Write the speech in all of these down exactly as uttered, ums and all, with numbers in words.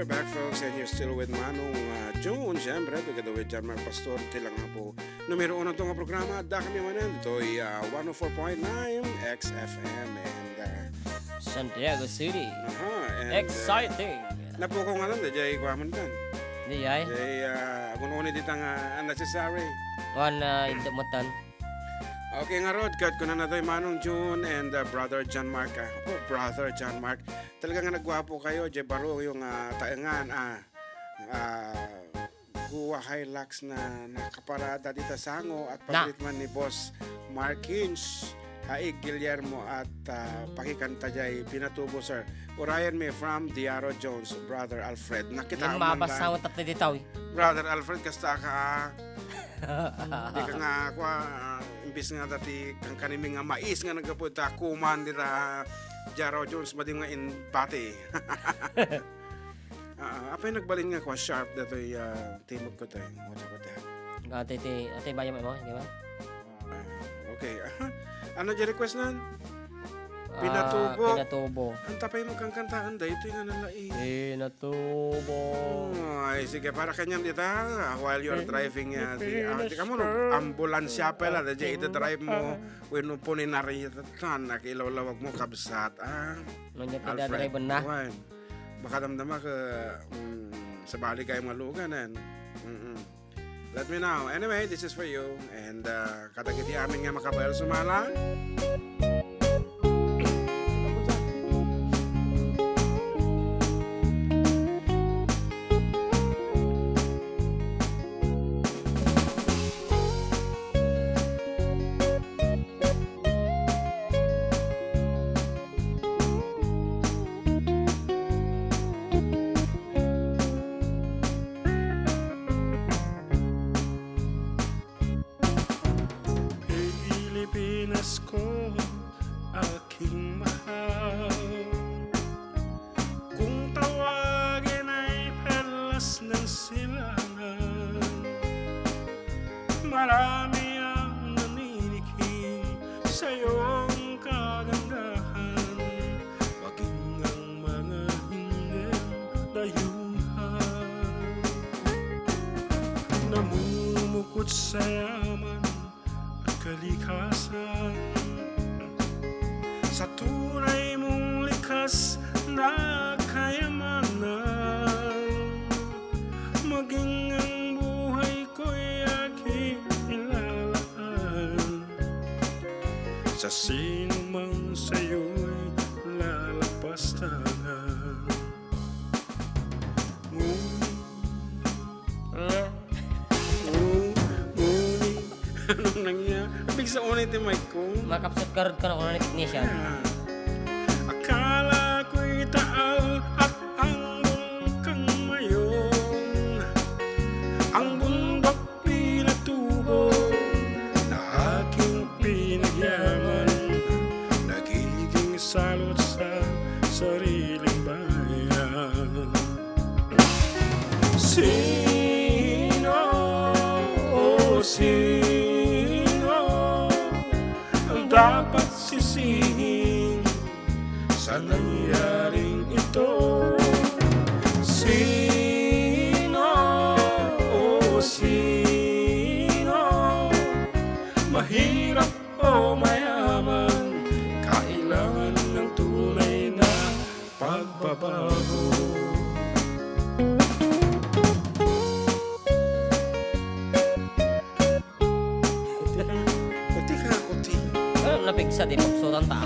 Back, folks, and you're still with Manong, uh, June, siyempre, together with John Mark Pastor, ti lang nga po. Numero uno to nga programa, adda kami manen, ditoy, uh, one oh four point nine X F M and, uh, Santiago City. Aha, and, uh, Exciting. Napukaw nga lang, dayjay kuaman kan. Dayjay? Dayjay, uh, agun-uni dita nga unnecessary. Wan, uh, inda matan. Okay ngarud, ket kunana toy Manong June and, uh, Brother John Mark, ah. Oh, Brother John Mark. Talaga nga nagguapo kayo, jay baro yung, ah, taengan, ah, ah, Goa Hilux na nakaparada dita sango at paglit man ni Boss Markins, Haig Guillermo at, ah, pakikanta jay Pinatubo, sir. Urayan mi from Diaro Jones, Brother Alfred. Nakita mo man lang. Mabasa mo tatlo ditaw, eh. Brother Alfred, kasta ka, ah. Di ka nga, kua, imbis nga dati kang kanimi nga mais nga naggapu ta kuman dita Jaro Jones, madi nga inbati. Ah, apay nagbalin nga kua sharp datoy, ah, timog ko toy. Wala ko ta. Ate, ti, ate, bayam mo, di ba? Ah, okay. Ano di request nan? Ah, Pinatubo. Pinatubo. Ang tapay mo kang kantaan, daytoy nga nalai. Pinatubo. Ay, sige, para kanyan dita, while you're driving, ah, di, ah, di ka mo, no, ambulansya pala, da, di, ita-drive mo, wenno puninaritan, nakilawlawag mo, kabsat, ah. Nung niya Alfred, pinadrive na. Wan. Baka damdama ka, mm, sa balik kayo maluganan. Mm-mm. Let me know. Anyway, this is for you. And, uh, kadagiti amin nga makabael sumala. Pilipinas ko, aking mahal. Kung tawagin ay perlas ng silangan, marami ang naninikim sa iyong kagandahan, maging ang mga hindi dayuhan. Namumukod sa yaman at kalikasan, sa tunay mong likas na kayamanan, maging ang buhay ko'y aking ilalaan sa sinumang sa'yo'y lalapastangan. Ngunit, ngu-, ngunit, anong nangyari? Abig sa unay ti mic ko. Makapsat ka rod ka na kung ano ni technician. Ah. Akala ko'y taal at ang bungkang mayon, ang bundok Pinatubo na aking pinagyaman, nagiging salot sa sariling bayan. Sino, o sino ang dapat sisihin sa nangyaring ito? Sino, o sino, mahirap o mayaman, kailangan ng tunay na pagbabago. Kuti ka, kuti ka, kuti. Ah, napigsa di pagsutan ta.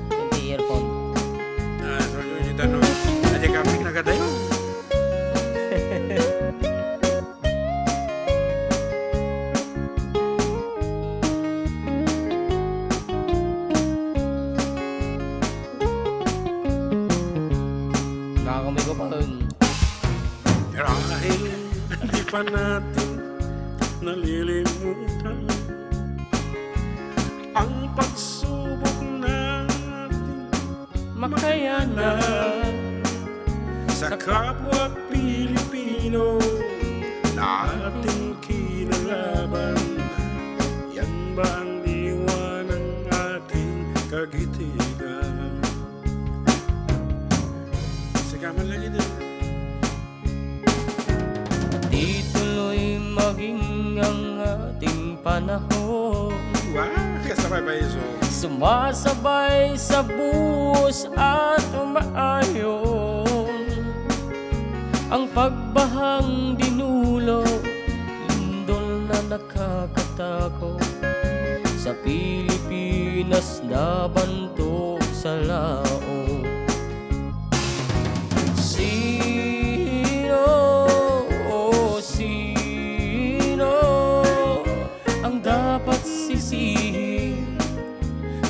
Hindi earphone. Ah, so yun, yun, ano. Aja kapit na kadayo. Nakakamigo pa rin. Dahil di pa natin nalilimutan ang pagsubok na ating makayanan sa kapwa Pilipino na ating kinalaban. Yan ba ang diwa ng ating kagitigan? Sige man lang ito, panahon. Wow! Kasabay ba, Iso? Sumasabay sa buhos at umaayon ang pagbahang dinulo, lindol na nakakatakot. Sa Pilipinas na banto sa laot. Sino, o sino ang dapat sisihin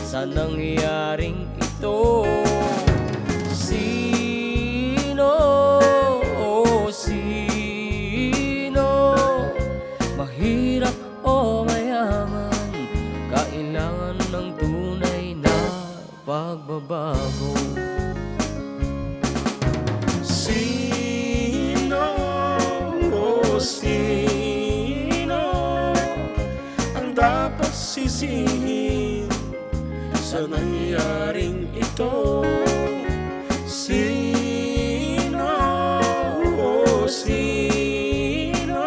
sa nangyaring ito? Sino, o sino, mahirap o mayaman, kailangan ng tunay na pagbabago. Sino, o sino ang dapat sisihin sa nangyaring ito? Sino, o sino,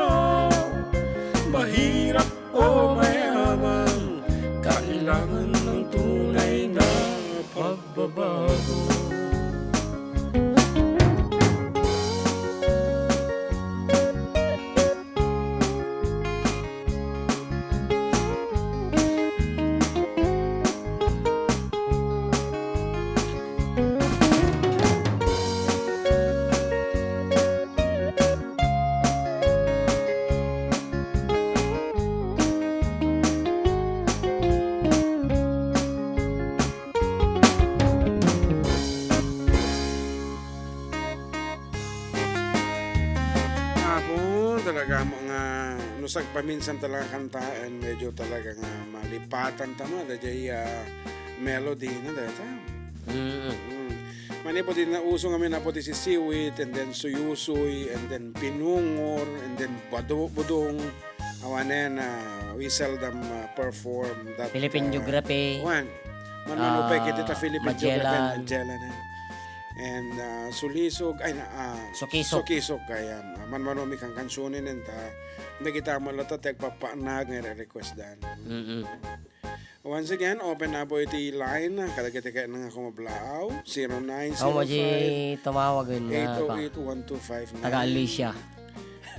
mahirap o mayaman, kailangan ng tunay na pagbabago. Apo, talaga mo nga, no, sagpaminsan talaga kantaen, medyo talaga nga malipatan ta mo, dayjay, ah, melody na dayta. Mm. Mm. Manipud di nauso ngamin, apo, ti sisiwit, and then suyusoy, and then pinungor, and then bado-, budong. Awanen, ah, we seldom, ah, perform that, Philippine ah, Geography. Wan. Man, man, upay kiti ta Philippine Geography, Magellan. Magellan, eh. And, ah, Sulisog, ay, na, ah, Sukisok. Sukisok, kaya, ah, man, man, mi kankansionen, and, ah, dagita man latta ti agpapanag nga request dan. Mm-mm. Once again, open na po iti line. Kadagiti ket nga kumablaaw, zero nine zero five, eight oh eight, one two five nine. Awan di tumawagen nga, pa. Taga Alicia.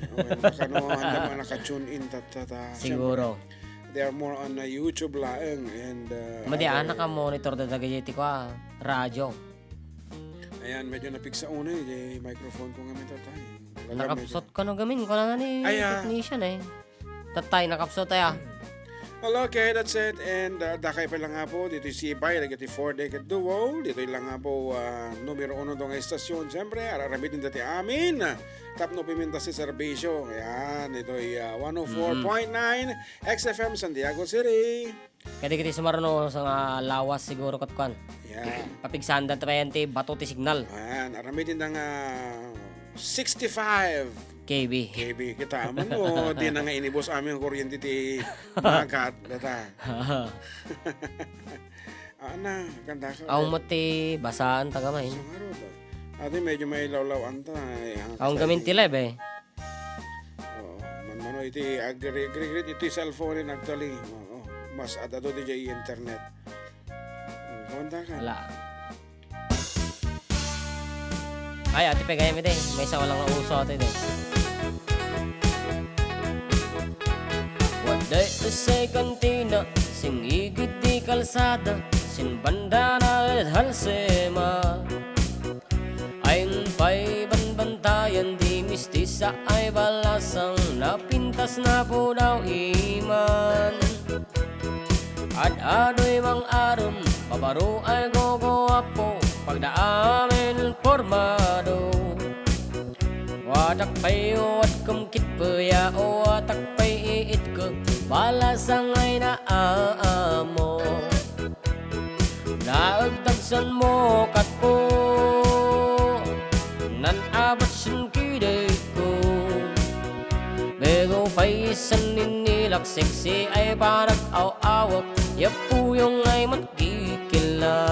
Well, kano, anda mo naka-tune in, ta, ta, ta. Siguro. Siyempre, they are more on, uh, YouTube laeng and, uh, madi, other, ah, naka-monitor da dagiti kua, radyo. Ayan, medyo napigsa unay, di microphone ko ngamin, tatay. Talaga, medyo nakapsot kano gamin, kuna na ni, ay, ah, technician, eh. Tatay, nakapsot aya. Well, okay, that's it. And, uh, dakay pa lang nga po, ditoy Sibay, dagiti four-deck duo, ditoy lang nga po, uh, numero uno do nga istasyon. Siyempre, ar-aramid dati amin. Tapno pimintas ti serbisyo. Ayan, ditoy, uh, one oh four point nine X F M Santiago City. Kadagiti sumaruno sa nga lawas siguro ket kuan. Yeah. Papigsaan da tayo ti bato ti signal. Ayan, aramid din nga sixty-five K B. K B. Kita man, o, di na nga inibus amin kuryente ti makat, data. Ana, kanta ka. Aw, mati, basaan ta gamay. Sangarod, ah. Ate, medyo mailawlaw anta, eh, ang aw, gamin ti live, eh. Oo, manmano iti agri-, agri-, agri-, iti cellphone in actually. Oo, mas adado di jay internet. Hmm, kumanta ka. Ala. Ay, ati pe, gayam iti. Maysa lang nga uso ati, di. Wadday usa kantina, singigid di kalsada, sin banda na ed Halsema. Ay pay banbantayan di mistisa ay balasang napintas na pudaw iman. Ad-adoy mang-arem, babaro ay gogoapo, pagdaamen pormado. Watak pay watkam kitpeya, o watak pay iitke, balasang ay naamo. Naagtagsan mo katpo, nan abat sin kideko. Bego pay san ninilak, sexy ay panag-aw-awak, ya puyong ay mankikilat.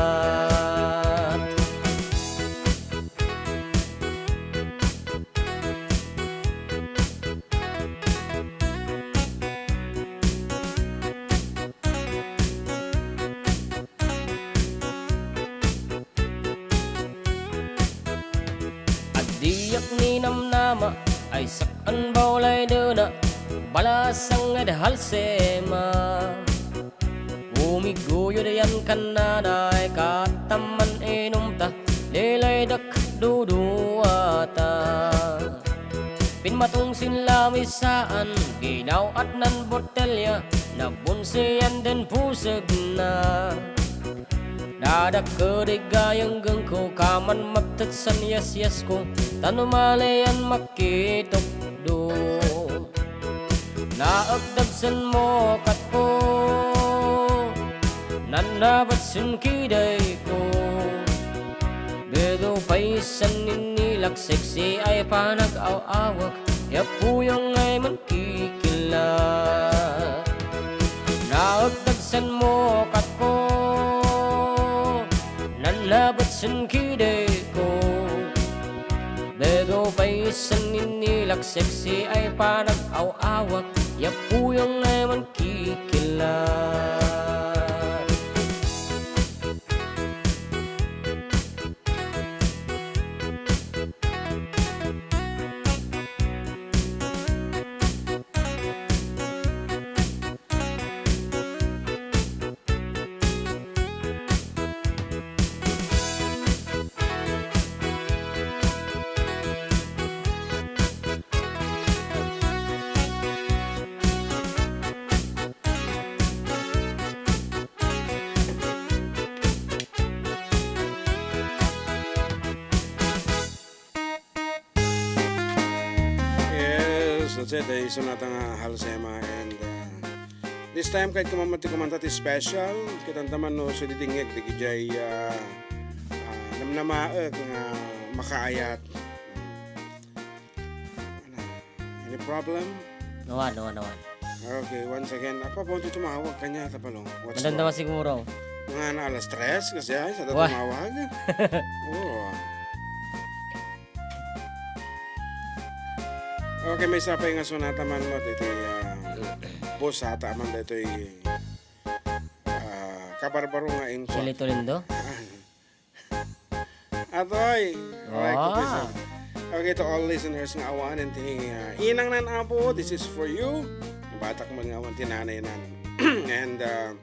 Ninamnama ay sak-an bawlay dena, balasang ed halsema. Umiguyod yan kannanay, katamman inumta, lilaydak duduata. Pinmatungsin lamisaan, ginaw-at nan botelya, nabunsian den pusegna. Nadakkel di gayanggengko, kaman maptetsan yasyasko, tan umalian makitukdo. Naekdagsen mo katko, nannabetsen kidayko. Bedo pay san ninilak, sexy ay panag-aw-awak, ya puyong ay mankikilla. Naekdagsen mo katko, nannabetsen kidayko. Bedo pay san ninilak, sexy ay panag-aw-awak, ya puyong ay mankikilla. Yes, that's it. Ay, isunata nga Halsema and, uh, this time, kahit kumamati kumanta ti special, kitanta man no, so didingeg, di kijay, uh, uh, namnamaek nga makaayat. Ano? Any problem? No one, no one, no one. Okay, once again, apa po ito tumawag kanya, tapalong? What's Madamdama wrong? Siguro. Mga na alas tres, kasi ay, sa Wah. Tumawag. Oo. Okay, may sapay nga sonata man mo, iti, ah, boss, ata man dito, ah, kabarbaro nga inko. Chili Tolindo? Atoy! Alright, Ah. Kupisan. Okay, to all listeners nga awan, and ti, uh, inang nan Apo, this is for you. Batak man nga awan, ti nanay nan. And, uh,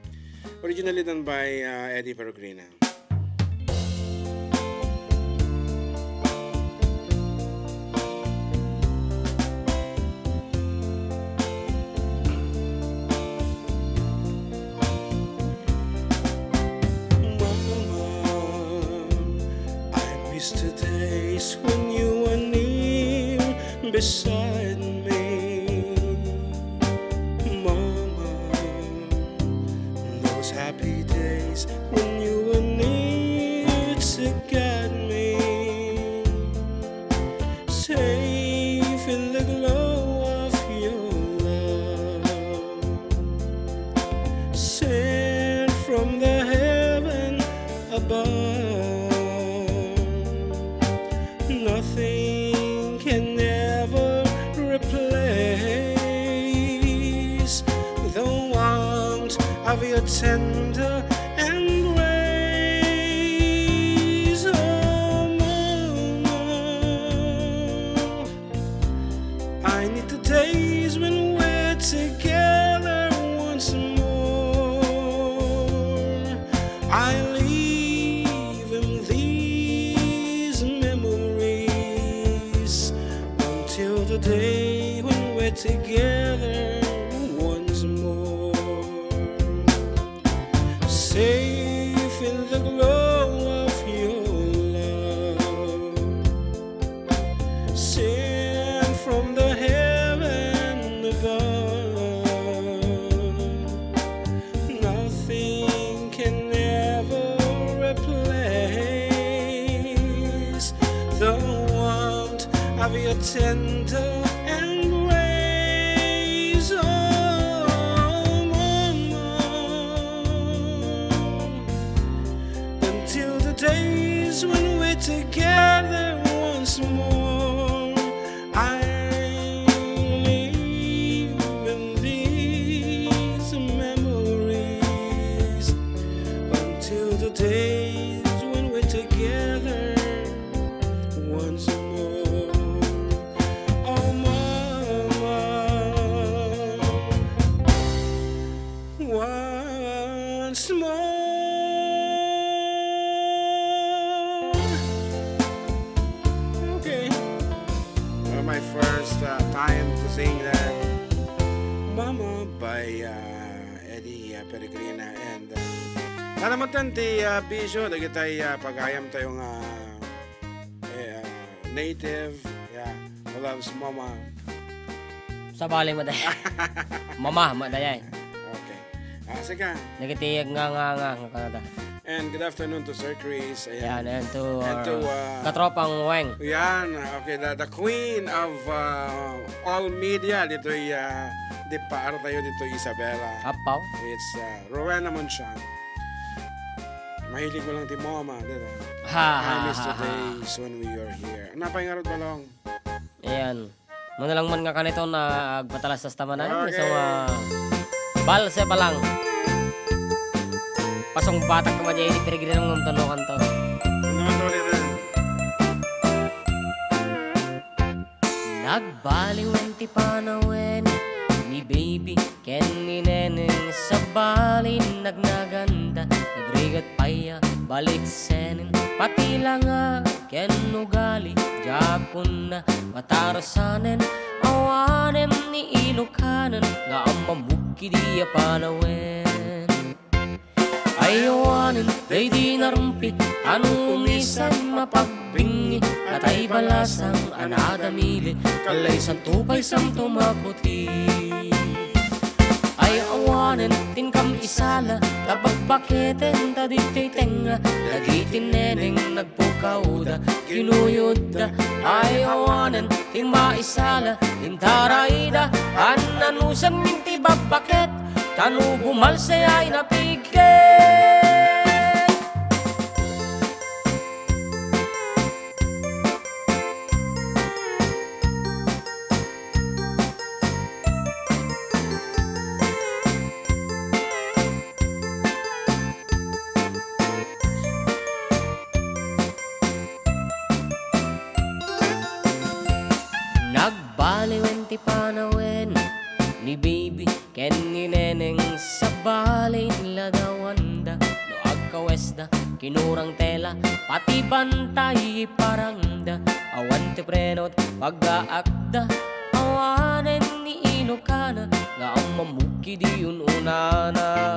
originally done by, uh, Eddie Peregrina. Mama, I miss the days when you were near beside me. Mama, those happy days when you were near to guide me. Safe in the glow of your love, sent from the heaven above. Nothing can ever replace the warmth of your tender embrace. Oh, Mama, I need the days when we're together once more. I live in these memories until the day when we're together once more. Safe in the glow of your love, sent from the heaven above. Nothing can ever replace the warmth of your tender embrace. Oh, Mama, until the days when we're together once more. I live in these memories until the days when we're together once more. by, uh, Eddie, uh, Peregrina, and, uh, nalamutan ti, uh, bisyo dagitay, uh, pagayam tayo nga, eh, uh, native, yeah, who loves mama. Sabali mo, day. Mama, madayay. Okay. Ah, sige. Dagiti nga, nga, nga, nga, kanada. And good afternoon to Sir Chris. Ayan. Yan, and to And to, our uh, katropang Weng. Yan, okay, the, the queen of, uh, all media ditoy, uh, di paar tayo ditoy Isabela. Apaw. It's, uh, Rowena Monchang. Mahilig mo lang ti mama, di ba? Ha, ha, I miss ha, the ha. days when we were here. Napay nga rod, Balong? Ayan. Muna lang man nga kanito na agpatalastas ta manen. Okay. So, ah, balse pa lang. Pasungbatak ka man di Peregrino ngem tunokan to. Ano man to ulit, eh? Nagbaliwen ti panawen ni baby ken ni neneng, sabali nagnaganda. Nagrigat pay a baliksenen, pati langa ken ugali, Japonda, matarasanen, awanen ni Ilokanen nga ammamok idi a panawen. Ay awanen daydi narumpi, ano umisen mapagbingi, atay balasang a nadamili, kallaysanto pay santo makuti. Ay awanen ti inkam isala, ta bakbaketen ta ditoy tengnga, dagiti neneng nagpukawda, kinuyodda. Ay awanen ti maisala, intarayda, annanusen min ti bakbaket, ta no bumalse ay napigket. Nagbaliwen ti panawen ni baby ken ni neneng, sabali ladawanda no agkawesda, kinurang tela, pati bantay parangda, awan ti prenot pagaakda, awanen ni Ilokana nga ammamok idi un-unana.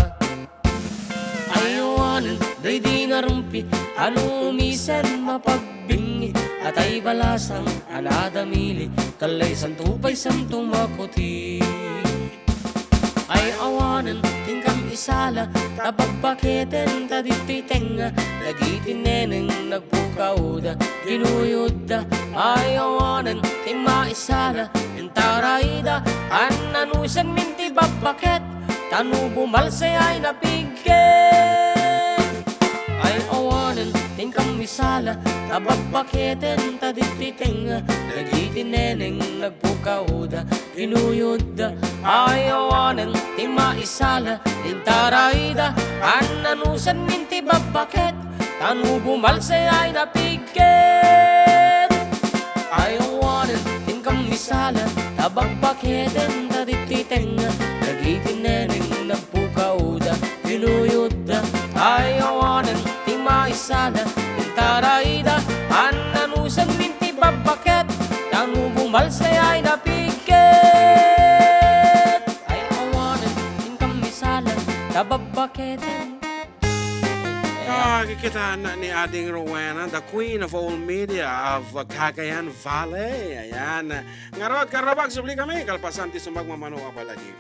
Ay awanen daydi narumpi, ano umisen mapagbingi, atay balasang a nadamili, kallaysanto pay santo makuti. Ay awanen ti inkam isala, ta bakbaketen ta ditoy tengnga, dagiti neneng nagpukawda, kinuyodda. Ay awanen ti maisala, intarayda, annanusen min ti bakbaket, ta no bumalse ay napigket. Ay awanen ti inkam isala, ta bakbaketen ta ditoy tengnga, dagiti neneng nagpukawda, kinuyodda. Ay awanen ti maisala, intarayda, annanusen min ti bakbaket, ta no bumalse ay napigket. Ay awanen ti inkam isala, ta bakbaketen ta ditoy tengnga, dagiti neneng nagpukawda, kinuyodda. Ay awanen ti maisala, intarayda, annanusen min ti bakbaket, ta no bumalse ay napigket. Ay awanen ti inkam isala, ta bakbaketen. Ah, kikitaen ni Ading Rowena, the queen of all media of Cagayan Valley. Ayan. Ngarud, karrabag, subli kami, kalpasan ti sumbag mamano a palagi.